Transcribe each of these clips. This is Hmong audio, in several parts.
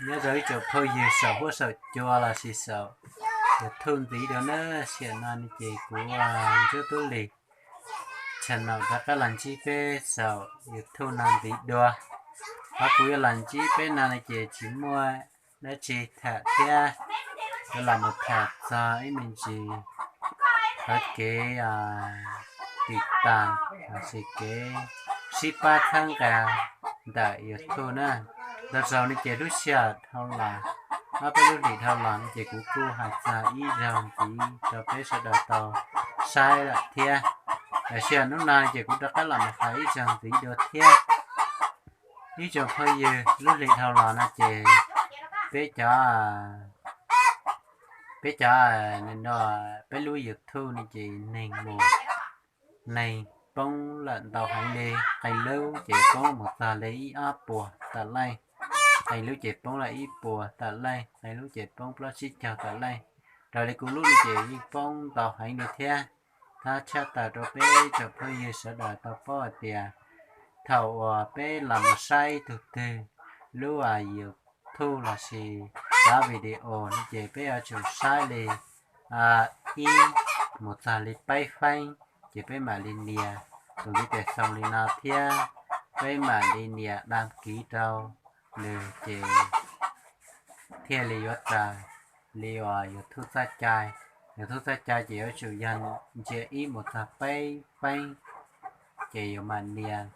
Nyob zoo ib tsoom phooj ywg saum huab saum cua lossis saum YouTube ntxiv dua na, sij hawm no ne ces kuv Ntsuab Tub Lis channel rov qab los ntsib peb saum YouTube no ntxiv dua. Qhov kuv yuav los ntsib peb no ne ces tsis muaj dab tsi tham thiab, yuav los mus tham txog ib me ntsis qhov kev tiv tas lossis kev sib pab txhawb nqa ntawm YouTube na. Ntau zaus ne ces lub sij hawm dhau los, ob peb lub hlis dhau los ne ces kuv kuj hais txog ib zaug ntxiv rau peb sawv daws tau saib lawm thiab. Tiam sis hnub no ces kuv rov qab los mus hais ib zaug ntxiv dua thiab. Ib tsoom phooj ywg, lub hlis dhau los no ces peb cov, peb cov, peb lub YouTube ne ces neeg mus, neeg poob lawm ntau heev li. Qee lub ces poob mus txog li ib ob puas tawm leej, qee lub ces poob lawm ib puas tawm leej, qee lub ces poob plaub tsib caug tawm leej. Raws li kuv lub ne ces yeej poob ntau heev li thiab. Thov tshaj tawm rau peb tsoom phooj ywg sawv daws tau paub hais tias thaum uas peb los mus saib ib tug twg lub YouTube lossis cov video no ces peb yuav tsum saib li ib mus txog li peb feeb ces peb mam li nias tus ntiv tes xoo li no thiab peb mam li nias đăng ký rau nws ces thiaj li yuav raws li uas YouTube txoj cai. YouTube txoj cai ces yuav tsum yog ntsia ib mus txog peb feeb ces yuav mam nias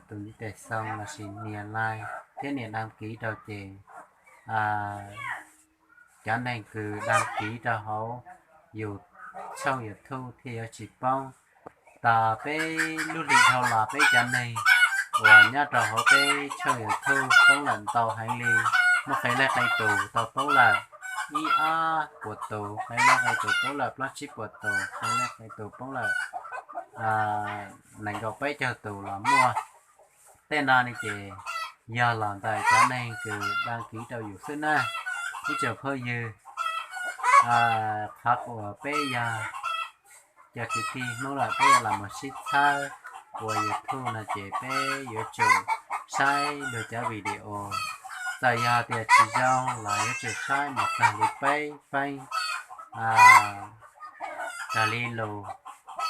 tus ntiv tes xoo lossis nias like thiab nias đăng ký rau ces cov neeg kws đăng ký rau hauv yus tshooj YouTube thiaj yuav tsis poob. Tos peb lub hlis dhau los peb cov neeg uas nyob rau hauv peb tshooj YouTube poob lawm ntau heev li. Muaj qee leej qee tus tau poob lawm ib ob puas tus, qee leej qee tus poob lawm plaub tsib puas tus, qee leej qee tus poob lawm nees nkaum peb caug tus los muaj. Tej no ne ces yog los ntawm cov neeg kws đăng ký rau yus xwb na. Ib tsoom phooj ywg, qhov uas peb yog cov kwv tij Hmoob lawm peb yuav los mus sib txhawb ua YouTube no ces peb yuav tsum saib luag cov video. Txawm yog tias tsis zoo los yuav tsum saib mus txog li peb feeb. Raws li lus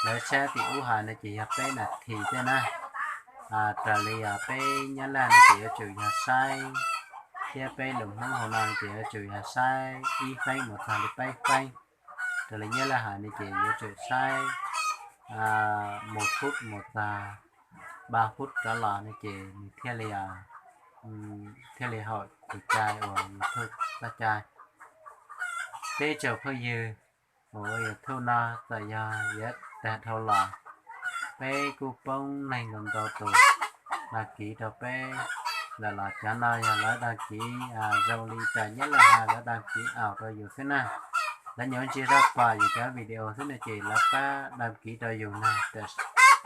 lawv tshaj tim ub hais no ces yog peb nas this thiab na. Raws li peb Nyab Laj no ces yuav tsum yog saib, thiab peb lus Hmoob hauv no ces yuav tsum yog saib ib feeb mus txog li peb feeb. Raws li Nyab Laj hais no ces yuav tsum saib mus phút mus txog ba phút rov los no ces nws thiaj li, thiaj li haum tus cai uas YouTube txoj cai. Peb tsoom phooj ywg uas ua YouTube no txawm yog yuav tag dhau los, peb kuj poob neeg ntau ntau tus đăng ký rau peb lawm los cov no yog lawv đăng ký zoo li cas Nyab Laj hais lawv đăng ký ảo rau yus xwb na. Lawv nyuam ntsia zaj pom yus cov video xwb no ces lawv pab đăng ký rau yus na.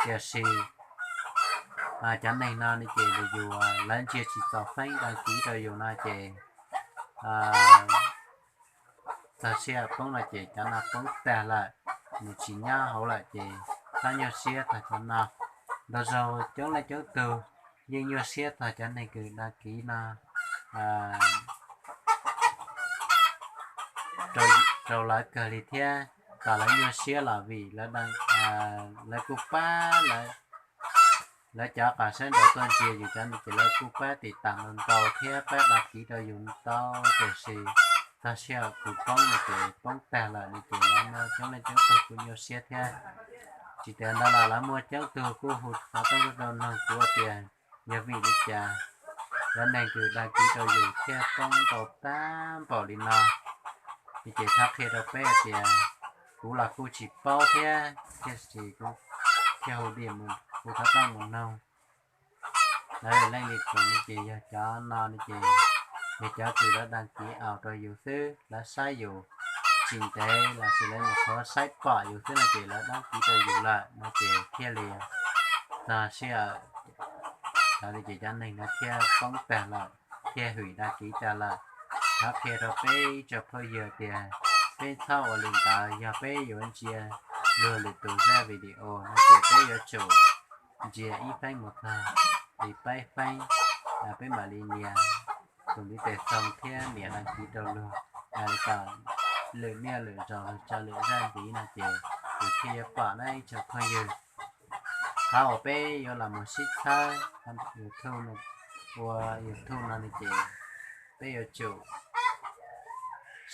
Tiam sis cov neeg no ne ces yus, lawv ntsia tsis txaus feeb đăng ký rau yus no ces txog sij hawm poob no ces cov no poob tag lawm, nws tsis nyob hauv lawm ces txhob nyuaj siab txog cov no. Ntau zaus coob leej coob tug yeej nyuaj siab txog cov neeg kws đăng ký no rau lawv kawg li thiab. Kom lawv nyuaj siab los vim lawv kuj pab, lawv cov qhov saib nraud tuaj ntsia yus cov no ces lawv kuj pab tiv tam ntau ntau thiab pab đăng ký rau yus ntau, tiam sis txog sij hawm kuv poob no ces poob tag lawm no ces lawv muaj coob leej coob tug kuj nyuaj siab thiab. Tsis tas ntawd los lawv muaj coob tug kuj hu xov tooj tuaj rau nug kuv tias yog vim li cas cov neeg kws đăng ký rau yus thiaj poob ntau tag npaum li no. Ces thov qhia rau peb hais tias kuv los kuj tsis paub thiab, tiam sis kuv thiaj hu di, hu xov tooj mus nug lawv leej li tus no ces yog cov no no ces yog cov kws lawv đăng ký ảo rau yus xwb, lawv saib yus tsis ntev lossis lawv nyuam qhuav saib pom yus xwb no ces lawv đăng ký rau yus lawm no ces thiaj li txog sij hawm no ces cov neeg no thiaj poob tag lawm, thiaj hwm đăng ký tag lawm. Thov qhia rau peb tsoom phooj ywg tias peb txhob ua li ntawd, yog peb yuav ntsia luag lwm tus zaj video no ces peb yuav tsum ntsia ib feeb mus txog li peb feeb, peb mam li nias tus ntiv tes xoo thiab nias đăng ký rau luag, kom lwm niaj lwm zaus luag tso lwm zaj ntxiv no ces yus thiaj yuav pom na ib tsoom phooj ywg. Qhov uas peb yuav los mus sib txhawb YouTube no, ua YouTube no ne ces peb yuav tsum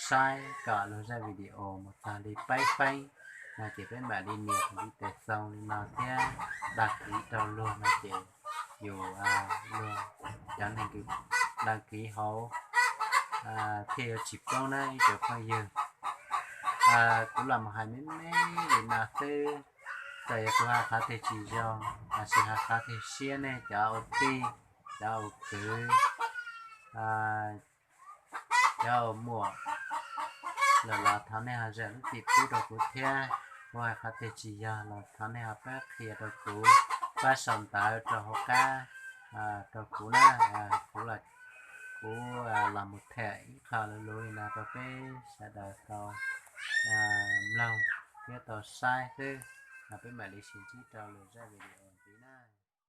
saib kom luag zaj video mus txog li peb feeb no ces peb mam li nias tus ntiv tes xoo li no thiab đăng ký rau luag no ces yus, luag cov neeg kws đăng ký hauv thiaj yuav tsis poob na ib tsoom phooj ywg. Kuv los mus hais me me li no xwb, txawm yog kuv hais qhov twg tsis zoo lossis hais qhov twg siab nej cov ua tij, cov ua kwv, cov ua muam lawm los thov nej ho zam lub txim pub rau kuv thiab. Kuv hais qhov twg tsis yog los thov nej ho pab qhia rau kuv, pab sau ntawv rau hauv qab rau kuv na. Kuv, kuv los mus tham ib qho luv luv li no rau peb sawv daws tau mloog thiab tau saib xwb. Peb mam li sib ntsib rau lwm zaj video ntxiv.